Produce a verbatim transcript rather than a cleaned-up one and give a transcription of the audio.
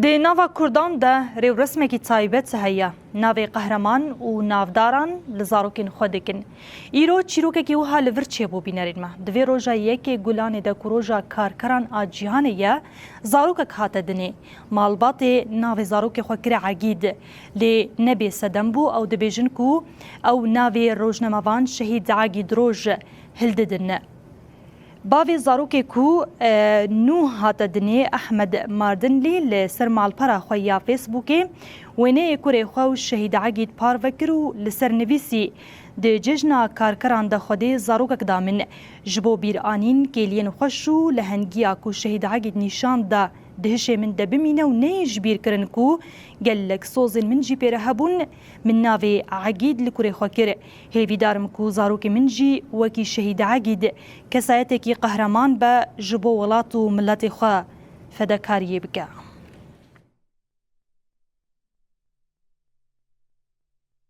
Di nava Kurdan de rêwresmekî taybet heye. Navê qehreman û navdaran li zarokên xwe dikin. Îro çîrokekî wiha li vir çêbû bînerên me. Di vê roja yekê Gulanê de ku roja karkeran a cîhanê ye, zarokek hate dinê. Malbatê navê zarokê xwe kire Egîd. Lê ne bêsedem bû, ew dibêjin ku ew navê rojnamevan Şehîd Egîd Roj hildidin. Bavê zarokê ku, e, nû hate dinê, Ehmed Mardinlî, li ser malpera xwe ya Facebookê wêneyê kurê xwe û Şehîd Egîd parve kir û li ser nivîsî, Di cejna karkeran de Xwedê zarokek da min. Ji bo bîranîn kêliyên xweş û lehengiya ku Şehîd Egîd nîşan da di hişê min de bimîne û neyê ji bîr kirin ku gelek sozên min jî pê re hebûn. Min navê Egîd li kurê xwe kir. Hêvîdar im ku zarokê min jî wekî Şehîd Egîd kesayetekî qehreman be, ji bo welat û miletê xwe fedekariyê bike.